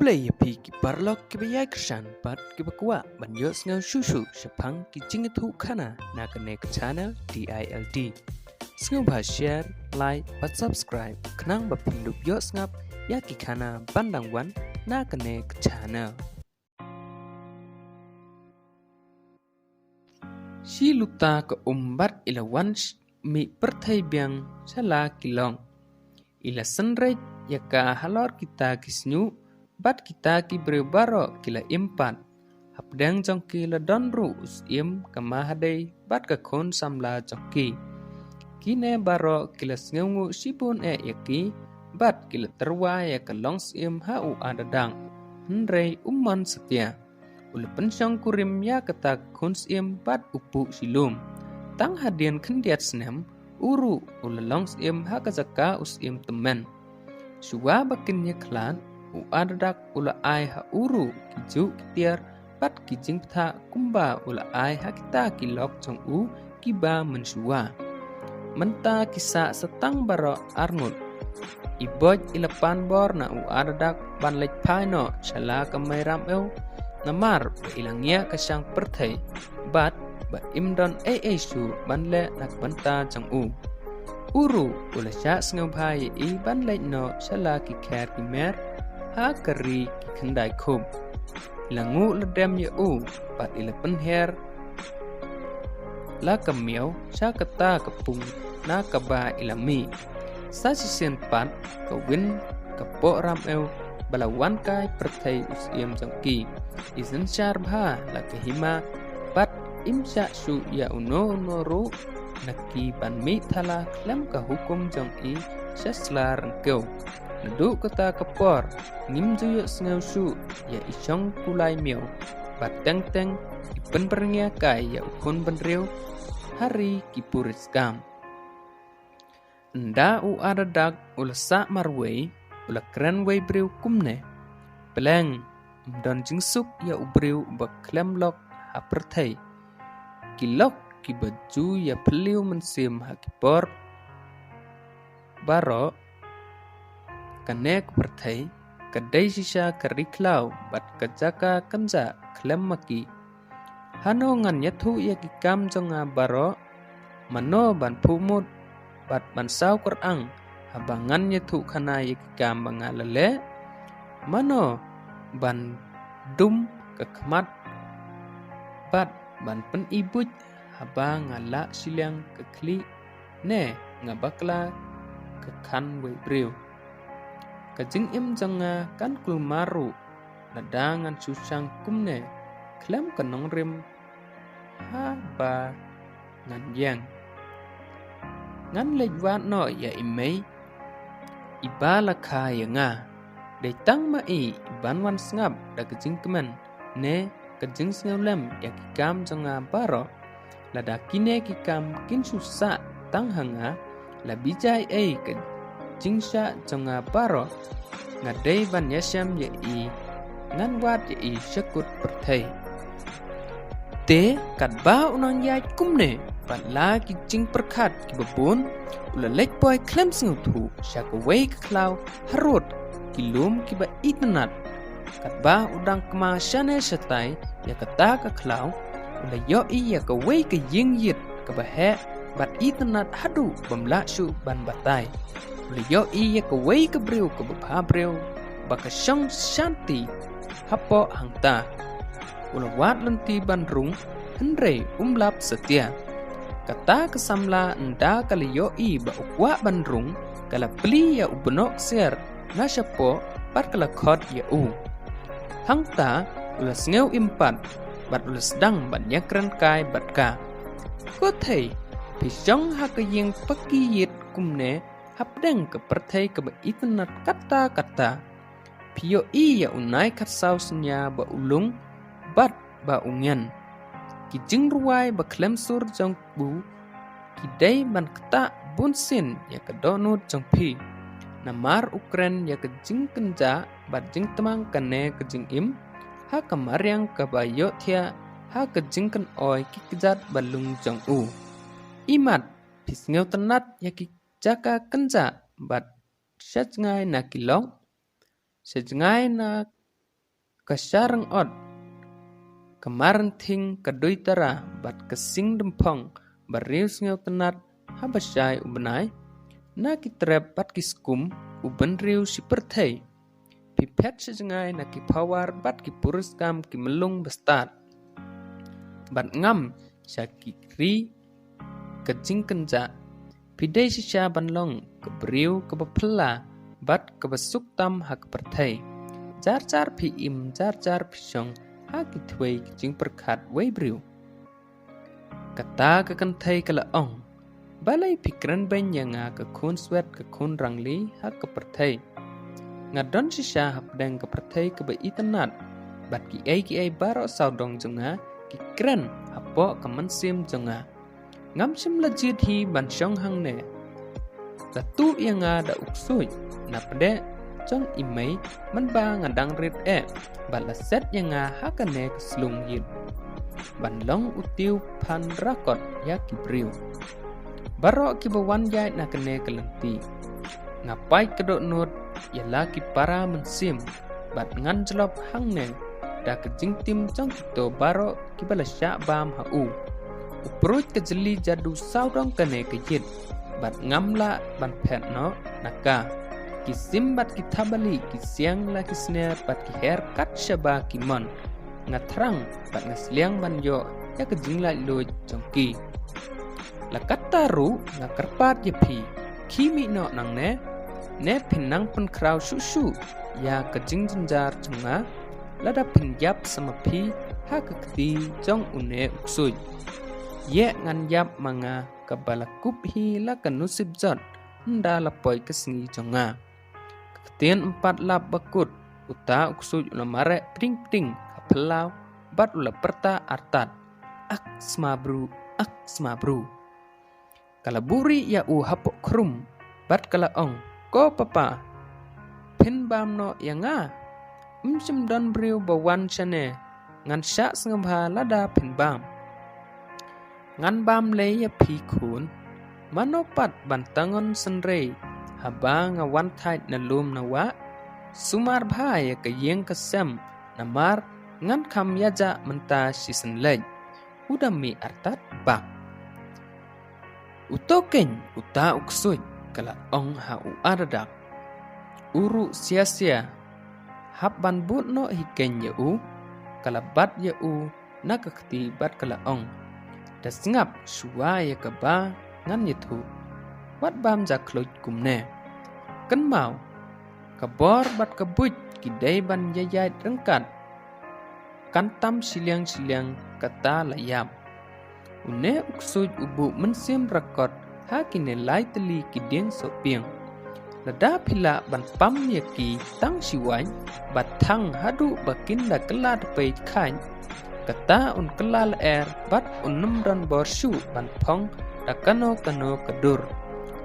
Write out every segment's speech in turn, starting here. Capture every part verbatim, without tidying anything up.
Khublei ïa phi ki paralok kiba ïai kyrshan bad kiba kwah ban ïohsngew shuh shuh shaphang ki jingïathuhkhana na kane ka channel D I L D. Sngewbha share, like bad subscribe khnang ba phin dup ïohsngap ïa ki khana ban dang wan na kane ka channel. Shi luta ka um bad i la wan sh- mih pyrthei biang sha la ki long. I la synreit ïa ka halor kita ki shñiuh bad kita ki briew baroh ki la im pat. Hapdeng jong ki la don ruh u syiem, ka Mahadei bad ka khun samla jong ki. Kine baroh ki la sngewnguh shibun eh ïa ki bad ki la tyrwa ïa ka long syiem ha u Adadak. Hynrei um mon satia. U la pynshong kurim ïa kata ka khun syiem bad u puh shilum. Tang hadien khyndiat snem u ruh u la long syiem ha ka jaka u syiem tymmen. Shuwa ba kin ïakhlad, u Adadak u la ai ha u ruh ki juh ki tiar bad ki jingbthah kumba u la ai ha kita ki lok jong u kiba mynshuwa. Mynta ki sah sa tang baroh arngut. I Boit i la pan bor na u Adadak ban leit phai noh sha la ka Mei Ramew, namar ba i la ngiah ka shang pyrthei bad ba im don ei ei shuh ban leh na ka bynta jong u. U ruh u la shah sngewbha ïa i ban leit noh sha la ki kher ki mer ha ka ri ki khyndai khup. I la nguh la dem ïa u bad i la pynhiar la ka miaw sha kata ka pung na kaba i la mih. Sa shisien pat ka win ka Poh Ramew ba la wan kai pyrthei u syiem jong ki. I synshar bha la ka hima bad im shah shuh ïa uno uno ruh na ki ban mih thala khlem ka hukum jong i sha sla ryngkew. Naduh kata ka por ngim ju ïohsngew shuh ïa i shong kulai miaw bad teng teng i pynbyrngia kai ïa u khun bynriew ha ri ki purit skam. Ynda u Adadak u la sah marwei, u la kren wei briew kumne: Pleng, ym don jingsuk ïa u briew uba khlem lok ha pyrthei. Ki lok kiba ju ïa phylliew mynsiem ha ki por baroh. Kane ka pyrthei ka dei shisha ka ri khlaw bad ka jaka kynjah khlem ma ki. Hano ngan ïathuh ïa ki kam jong nga baroh? Mano ban phuh mut bad ban saw kyrang haba ngan ïathuhkhana ïa ki kam ba nga la leh? Mano ban dum ka khmat bad ban pyni buit haba nga lah shiliang ka khlieh, ne nga bakla ka khan wei briew? Ka jingim jong nga kan kulmar ruh lada ngan shu shang kumne khlem ka nongrim haba ngan ïeng. Ngan leit wad noh ïa i mei iba la kha ïa nga. Dei tang ma i iban wan sngap da ka jingkmen ne ka jingsngewlem ïa ki kam jong nga baroh. Lada kine ki kam kin shu sah tang ha nga, la bijai ei ka jingshah jong nga baroh? Nga dei ban ïashem ïa i, ngan wad ïa i sha kut pyrthei. Te katba u nang ïaid kumne bad la ki jingpyrkhat kiba bun, u la leit poi khlem sngewthuh sha kawei ka khlaw harud ki lum kiba itynnat. Katba u dang kma shane shatai ïa kata ka khlaw, u la ïohi ïa kawei ka ïingïit kaba heh bad itynnat haduh bym lah shuh ban batai. U la ïohi ïa kawei ka briew kaba bhabriew ba ka shong shanti hapoh hangta. U la wad lynti ban rung, hynrei um lap satia. Kata ka samla ynda ka la ïohi ba u kwah ban rung, ka la plie ïa u bnoh ksiar na shapoh bad ka la khot ïa u. Hangta u la sngew im pat bad u la sdang ban ïakren kai bad ka. Ko thei, phi shong ha ka ïing paki ïit kumne hapdeng ka pyrthei kaba itynnat katta katta? Phi ïohi ïa u nai khatsaw synñia ba u lung bad ba u ngen? Ki jingrwai ba khlem sur jong u ki dei ban ktah bunsien ïa ka dohnud jong phi. Namar u kren ïa ka jingkynjah bad jingtmang kane ka jingim ha ka mariang kaba ïohthiah ha ka jingkynoi ki kjat ba lung jong u. Imat, phi sngewtynnat ïa ki jaka kynjah bad sha jngai na ki lok, sha jngai na Ka sharang ot, ka marang thing, ka dui tara, bad ka sing dymphong, ba riu sngew tnat, haba shai u bnai, na ki trep bad ki skum, u bynriew shi pyrthei. Phi phet sha jngai na ki phawar bad ki puriskam ki mlung bastad. Bad ngam sha ki ri ka jingkynjah. Phi dei shisha ban long ka briew kaba phylla bad kaba suk tam ha ka pyrthei. Jar jar phi im, jar jar phi shong ha ki thwei ki jingpyrkhat wei briew. Kata ka kynthei ka la ong, balei phi kren beiñ ïa nga ka khun swet ka khun rangli ha ka pyrthei. Nga don shisha hapdeng ka pyrthei kaba itynnat, bad kiei kiei baroh sawdong jong nga ki kren hapoh ka mynsiem jong nga. Ngam shym la jied hi ban shong hangne. La tuh ïa nga da u ksuid na pdeng jong i mei mynba nga dang rit eh, bad la set ïa nga ha kane ka slung ïit ban long u tiew phan rakot ïa ki briew baroh kiba wan ïaid na kane ka lynti. Nga pait ka dohnud ïa la ki para mynsiem, bad ngan jlop hangne da ka jingtim jong kito baroh kiba la shah bam ha u. U pruid ka jylliew jadu sawdong kane ka ïit, bad ngam lah ban phet noh na ka. Ki sim bad ki thapbalieh, ki siang la ki sner bad ki her kat shaba ki mon. Nga thrang bad nga sliang ban ïoh ïa ka jinglaitluid jong ki. La katta ruh nga kyrpad ïa phi, khie mih noh nangne, ne phin nang pynkhraw shuh shuh ïa ka jingjynjar jong nga, lada phin ïap sa ma phi ha ka kti jong une u ksuid. Ïeh ngan ïap ma nga kaba la kup hi la ka nusip jot, ynda la poi ka sngi jong nga. Ka ktien ym pat lap ba kut, uta u ksuid u la mareh pding pding ha phyllaw, bad u la pyrta artat, "Ak sma bru, ak sma bru." Ka la buhrieh ïa u hapoh khrum, bad ka la ong, "Ko papa, phin bam noh ïa nga? Ym shym don briew ba wan shane, ngan shah sngewbha lada phin bam." "Ngan bam lei ïa phi khun, mano pat ban tangon synrei, haba nga wan thait na lum na wah? Sumar bha ïa ka ïing ka sem, namar ngan kham ïa jah mynta shisien leit." U da mih artat bak. "Uto keiñ uta u ksuid," ka la ong ha u Adadak. U ruh sia sia, hap ban bud noh hi keiñ ïa u, ka la bat ïa u na ka kti bad ka la ong, "Da sngap shuwa ïa kaba ngan ïathuh. Wat bam jakhluit kumne. Kynmaw, ka bor bad ka buit ki dei ban ïaid ryngkat. Kan tam shiliang shiliang kata la ïap." Une u ksuid u buh mynsiem rakot ha kine lai tylli ki dieng sohpieng. "Lada phi lah ban pam ïa ki tang shi waiñ, bad thang haduh ba kin da kylla da peit khain, kata un kylla lyer bad un ym don bor shuh ban phong da kano kano ka dur.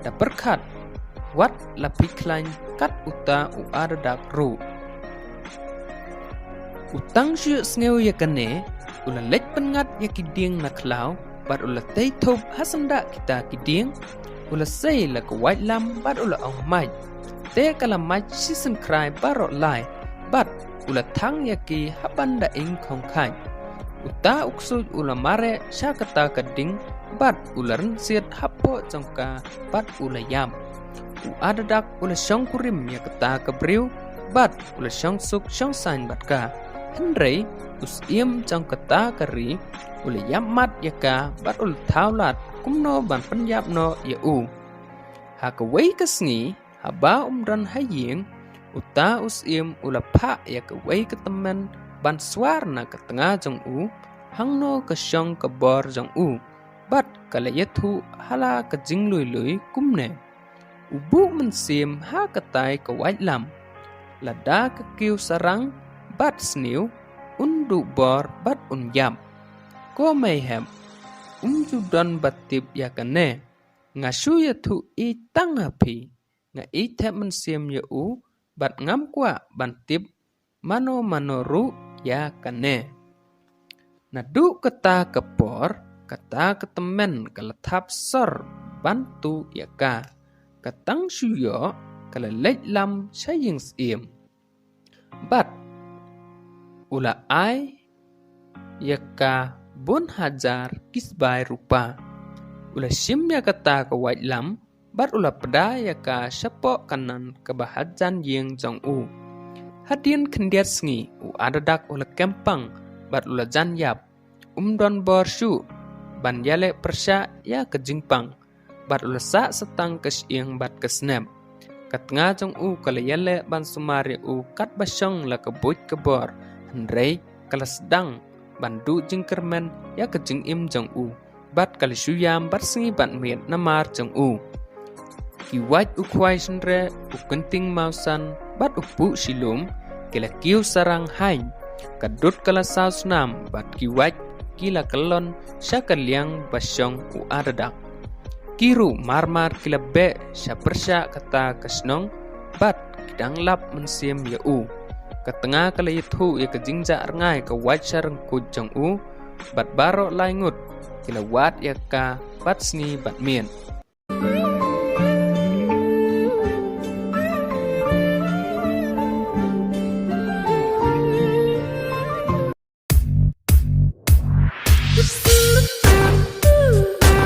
Da pyrkhat, wat la phi khlaiñ kat uta u Adadak ruh." U tang shu ïohsngew ïa kane, u la leit pynngat ïa ki dieng na khlaw, bad u la tei thup ha syndah kita ki dieng, u la sei la ka waitlam bad u la ong mait. Te ka la mait shisien khrai baroh lai, bad u la thang ïa ki ha ban da ing khong khain. Uta u ksuid u la mareh sha kata ka ding, bad u la rynsied hapoh jong ka, bad u la ïap. U Adadak u la shong kurim ïa kata ka briew, bad u la shong suk shong saiñ bad ka. Hynrei u syiem jong kata ka ri u la ïap mat ïa ka, bad u la thaw lad kumno ban pynïap noh ïa u. Ha kawei ka sngi, haba um don ha ïing, uta u syiem u la phah ïa kawei ka tymmen ban swar na ka tnga jong u, hangno ka shong ka bor jong u, bad ka la ïathuh ha la ka jinglui lui kumne: "U buh mynsiem ha katai ka waitlam. Lada ka kiew sarang bad sniew, un duh bor bad un ïap. Ko mei hep, um ju don ba tip ïa kane. Nga shu ïathuh i tang ha phi. Nga i thep mynsiem ïa u, bad ngam kwah ban tip mano mano ruh ïa kane." Naduh kata ka por, kata ka tymmen ka la thap sor ban tuh ïa ka. Ka tang shu ïoh, ka la leit lam sha ïing syiem. Bad u la ai ïa ka bun hajar ki sbai rupa. U la shim ïa kata ka waitlam, bad u la pda ïa ka shapoh kanan kaba hajan ïing jong u. Hadien khyndiat sngi u Adadak u la kempang, bad u la jan ïap. Um don bor shuh ban ïaleh pyrshah ïa ka jingpang, bad u la sah satang ka shyieng bad ka snep. Ka tnga jong u ka la ïaleh ban sumar ïa u katba shong la ka buit ka bor, hynrei ka la sdang ban duh jingkyrmen ïa ka jingim jong u, bad ka la shu ïam bad sngi bad miet namar jong u. Ki wait u khwai shynreh, u kynting mawsan, bad u puh shilum, ki la kiew sarang haiñ. Ka dud ka la saw snam, bad ki wait ki la kyllon sha ka liang ba shong u Adadak. Ki ruh mar mar ki la beh sha pyrshah kata ka shnong, bad ki dang lap mynsiem ïa u. Ka tnga ka la ïathuh ïa ka jingjah rngai ka wait sha ryngkuit jong u, bad baroh lai ngut ki la wad ïa ka bad sngi bad miet.